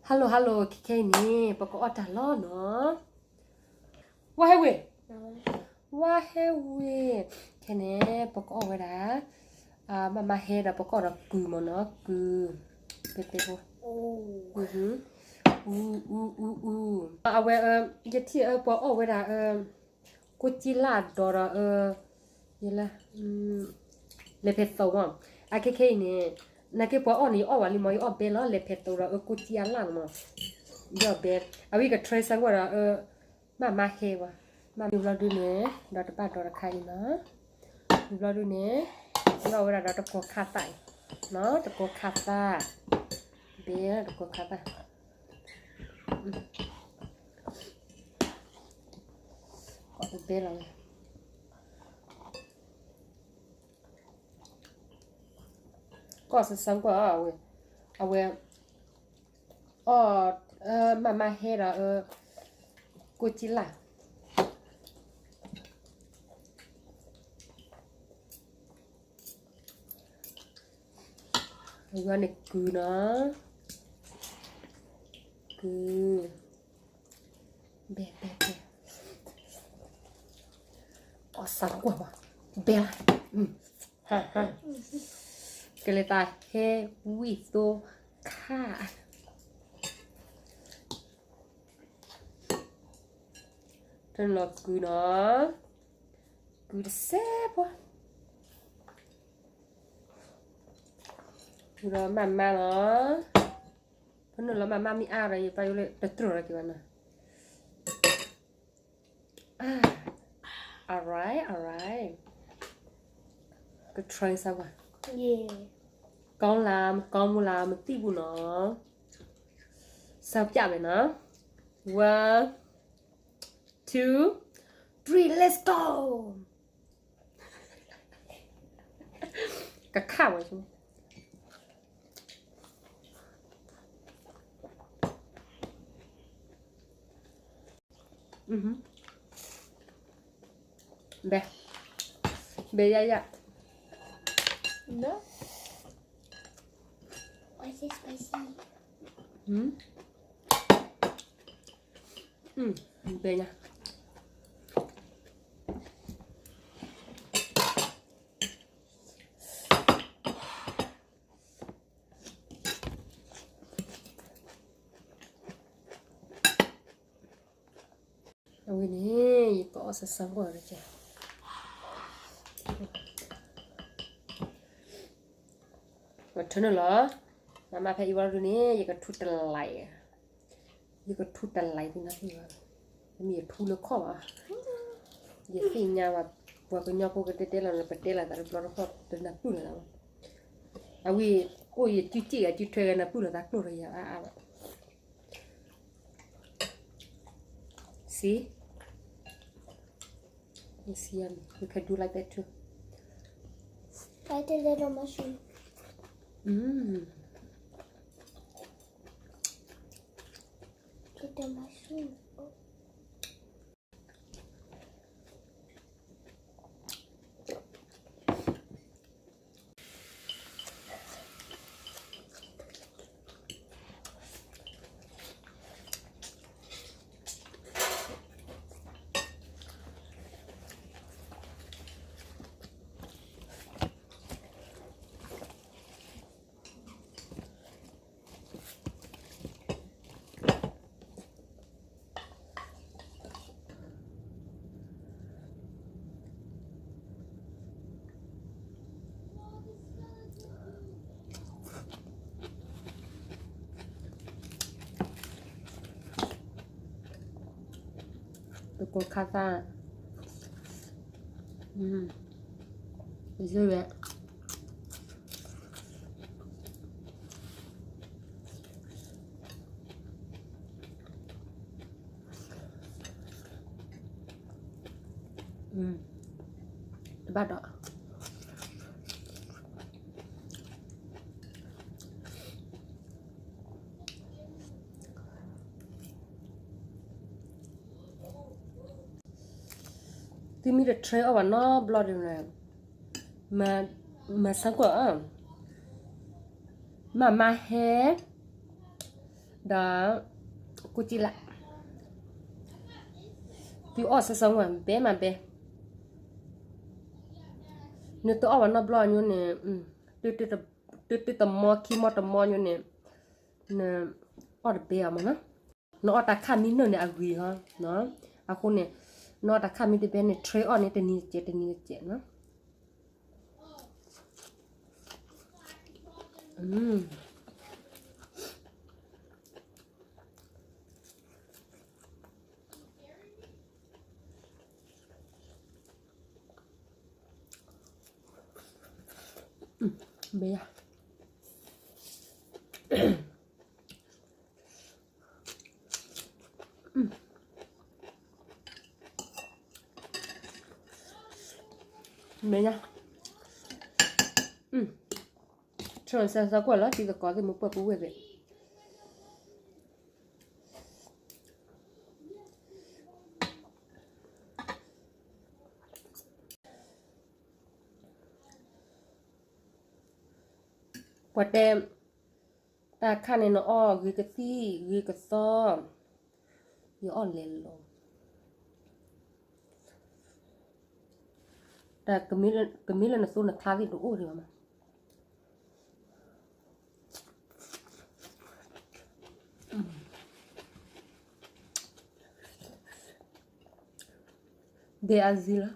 Hello hello, ခဲခဲအံၤန့ၣ် ပကအီၣ်တၢ်လီၤနီၤ. ဝါဟဲဝ့ၢ်, ဝါဟဲဝ့ၢ်, ခဲန့ၣ် ပကအီၣ်ဝဲဒၣ် မၤမၤဟဲဒီး ပကအီၣ်ဒီးကုၢ်မ့ၢ်နီၤ, ကုၢ်, တဲတဲဖိ, အူအူအူအူ, အဝဲ ယထံၣ်ပှၤအီၣ်ဝဲဒၣ် ကိၣ်ကံလၢ်ဒီးဒီး ယဲလၢ လဲၤဖဲသိးမး, အခဲခဲအံၤန့ၣ် နာ်က့ပှၤအီၣ်န့ၣ် ယအီၣ်ဝဲလံမး, ယအီၣ်ဘဲလီၤ လဲၤဖဲသိးဒီးကိၣ်ကံအလၢ်မး, ယအီၣ်ဘဲ, အဝဲက try စၢ်ကွၢ်ဒီး မၤမၤဟဲဝဲ, မၤမၤဘျီဒုန့ၣ် ဒီးတဘၣ်ဒီးတခါအံၤနီၤ, ဘျီဒုန့ၣ် ယအီၣ်ဝဲဒၣ်ဒီးတကိးခါသၣ်အံၤ, တကိးခါသၣ်, ဘဲတကိးခါသၣ် ကီးတဘဲလီၤ, ကီၢ်စၢ်စၢ်ကွၢ်အီၤ, အဝဲ အီၣ် မၤမၤဟဲဒီး ကိၣ်ကံလၢ် အဝဲန့ၣ်ကုၢ်နီၤ, ကုၢ်, ဘဲဘဲဘဲ, ကီၢ်စၢ်ကွၢ်ဘၣ်, ဘဲလၢ, ကလဲၤသးဟဲဝံၣ်သိခါ, တနီၤကုၢ်နီၤ, ကုၢ်တစဲးဖိ ဒီးမၤမၤလီၤ, ဖဲနုာ်လီၤမၤမၤမ့ၢ်အါဒီး ယပာ်ယိၣ်လၢတတြီၢ်လီၤက့ၤဘၣ်နီၤ, alright alright, က try စၢ်ဝဲ, ကောင်းလား မကောင်းဘူးလား မသိဘူးနော်, စၢ်ပြမယ်နော်, one two three, let's go. ကခၣ်ဝဲဆိ, ဘဲ, ဘဲယၢ်ယၢ်, ဘဲညါ အဝဲန့ၣ် ယကအီၣ်စၢ်စၢ်ကွၢ်တက့ၢ်, ထၢနုာ်လီၤ, မၤမၤဖဲအံၤဝံၤဒုန့ၣ် ယကထူတလး, ယကထူတလးသ့ၣ်နီၣ်သ့ၣ်ဘၣ်, မ့ၢ်ယထူလၢခီၣ်ဘၣ်, ယသ့ၣ်ညါဘၣ်, ပှၤကညီဖိကတဲတဲလီၤ ပတဲလီၤသးတဘျီတခီၣ် တနၢ်ပၢၢ်လၢၤဘၣ်, အဝဲ အိၣ်ယစုစ့ၣ်ဂၤစုထွဲဂၤ နၢ်ပၢၢ်လီၤသးကျိၣ်တယၤအါအါဘၣ်. See? You see, um, you can do like that too. Try the little mushroom. Mm. Little mushroom. Oh. တကိးခါသၣ်, ယဝဲ တဘၣ်ဒီး သုမ့ၢ်တ try အီၣ်ဘၣ်နီတဘျီဒီး မၤစၢ်ကွၢ်, မၤမၤဟဲ, ဒီး ကိၣ်ကံလၣ်, သုအီၣ်စၢၤစၢၤဝဲ ဘဲမးဘဲ, နတအီၣ်ဘၣ်နီတဘျီညိန့ၣ်, တတမီခံမီတမီညိန့ၣ်, နအီၣ်တဘဲအီၤမးနီၤ, နအီၣ်တၢ်ခၣ်မံနုာ်န့ၣ်အဂ့ၤလီၤ, အဃိန့ၣ်, နအီၣ်တၢ်ခၣ်မံတဘဲန့ၣ် ထြ့အီၣ်န့ၣ်တနံၤတစဲး တနံၤတစဲးနီၤ. ဘဲယၤ, ဘဲယၤ, ဆၢစၢၤကွၢ်လီၤ တံၤသကိးသ့ၣ်မုၢ်ပှၢ်ပူၤဝဲသ့ၣ်, ပှၤတဲ, တၢ်ခၣ်န့ၣ်နအီၣ်ဂ့ၤကသံၣ်ဂ့ၤကသီ, ယအီၣ်လဲၤလီၤ, တၢ်ကမ့ၢ်လၢနသိနချါသ့ၣ်တအိၣ်ဒံးဘၣ်မး. ဒဲအါဇံလီၤ.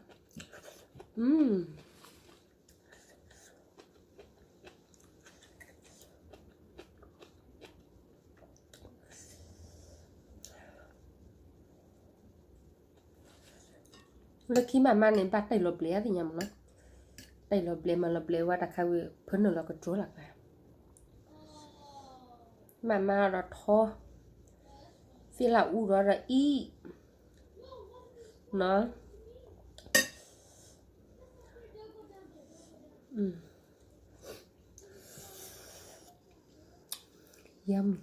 လၢခံမးမးန့ၣ် ဘၣ်တၢ်လီၤဘျဲးအသ့ၣ်ညါမးနီၤ, တၢ်လီၤဘျဲးမးလီၤဘျဲးဝဲတၢ်ခါဝံၤ ဖၢနုာ်လီၤကတြီလၢ်ကျါ, မးမးဒီးထီ, သ့ၣ်လၢအူဒီးဒီးအံၤ, နီၤ, yum.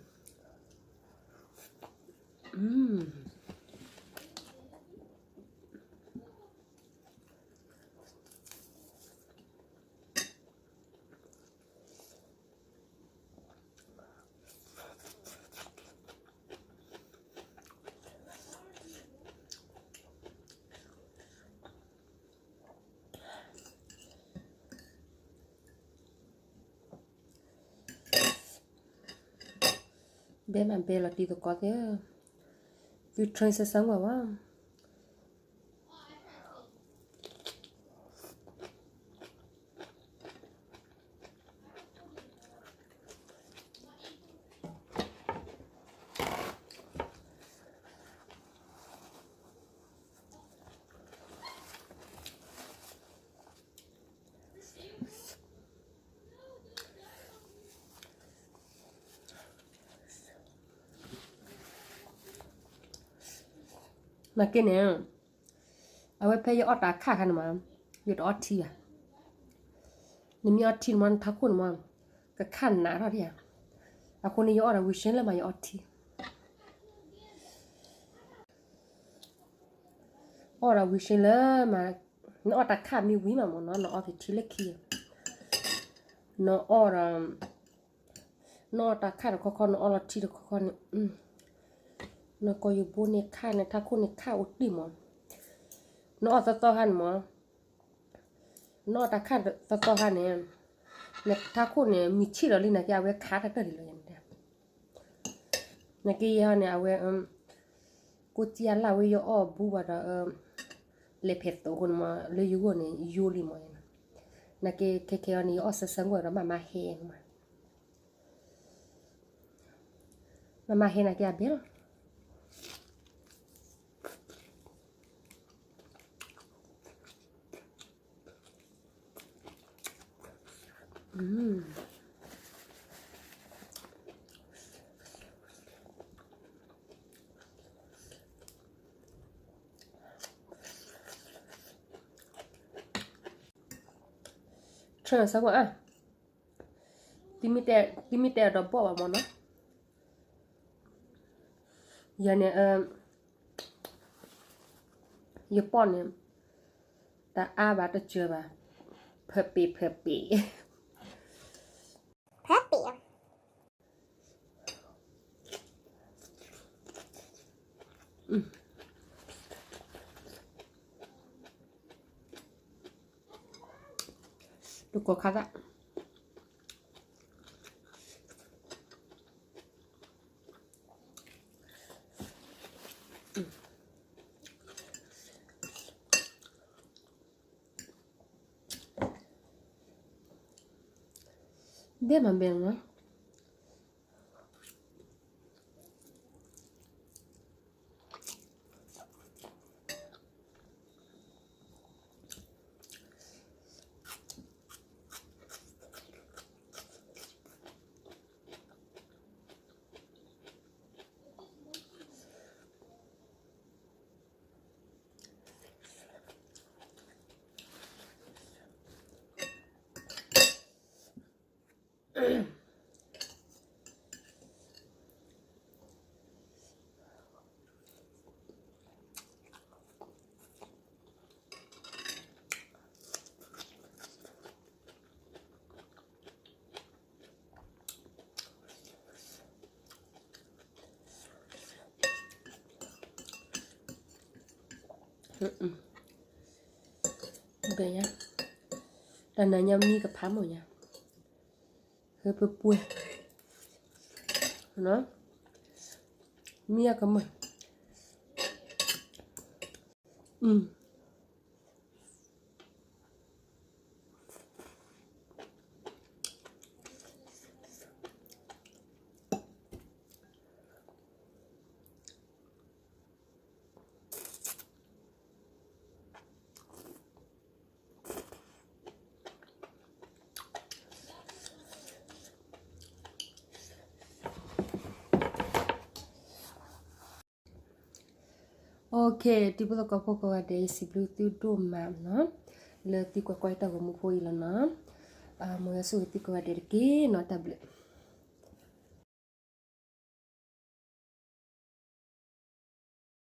ဘဲမးဘဲလီၤတံၤသကိးသ့ၣ်, သု train စၢ်စၢ်ဝဲဝဲ. နာ်က့န့ၣ်, အဝဲဖဲယအီၣ်တၢ်ခၣ်ခါန့ၣ်မး, ယတအီထံဘၣ်. နမ့ၢ်အီထံန့ၣ်မး နထးခိၣ်န့ၣ်မး, ကခၣ်နးထီၣ်ဒံးဧါ. အဃိန့ၣ် ယအီၣ်ဒီး Vaseline လၢမးယအီထံ အီၣ်ဒီး Vaseline လၢမး, နအီၣ်တၢ်ခၣ်မ့ၢ်ဝံၤမးမးနီၤ နအီထံလၢခံ, နအီၣ်ဒီး, နအီၣ်တၢ်ခၣ်တခီခီ နအီလီၤထံတခီခီန့ၣ်, နကိာ်ယူၤဘိန့ၣ်ခၣ် နထးခိၣ်န့ၣ်ခၣ်အိၣ်တ့ၢ်မး, နအီၣ်သီသီခါန့ၣ်မး, နအီၣ်တၢ်ခၣ်သီသီခါန့ၣ်, နထးခိၣ်န့ၣ် မံၤဆံၣ်လီၤလံနာ်က့ အဝဲခးတၢ်တၢၢ်ဒံးလီၤယၤန့ၣ် နာ်က့ယဲဟီန့ၣ် အဝဲ, ကိးကံအလၢ်ဝဲယအီၣ်ဘူးဘၣ်ဒီး, လဲၤဖဲးသိးအဃိန့ၣ်မး လၢယဂီၢ်န့ၣ် ယိလံမး, နာ်က့ ခဲခဲအံၤန့ၣ် ယအီၣ်စၢ်စၢ်ဝဲဒီး မၤမၤဟဲန့ၣ်မး, မၤမၤဟဲနာ်က့အဘဲလီၤ. ဆၢ ဆၢကွၢ်, သုမ့ၢ်တဲအဒီးဘီၣ်ဘၣ်မးနီၤ, ယၤန့ၣ်, ယပီၢ်န့ၣ်, တအါဘၣ်တစၢၤဘၣ်, ဖၢပ့ၤဖၢပ့ၤ, ဖၢပ့ၤ အီၤ, တကိးခါသၣ် ဒဲမၤဘဲလီၤနီၤ. ဘဲညါ, တၢ်နၤညါမံကဖးမီၢ်ညါ, ဟဲပပှဲၤ, မံအကမၢ်, Okay, တံၤဖိသကိးဖိကိးဂၤဒဲး ယစံးဘျုးသုဒိၣ်မးနီၤ, လၢသုကွၢ်ကွၢ်တၢ်ဂီၤမူဖိအံၤလီၤနီၤ. မ်ယွၤဆိၣ်ဂ့ၤသုကိးဂၤဒဲးတက့ၢ်နီၤ, တၢ်ဘျုး.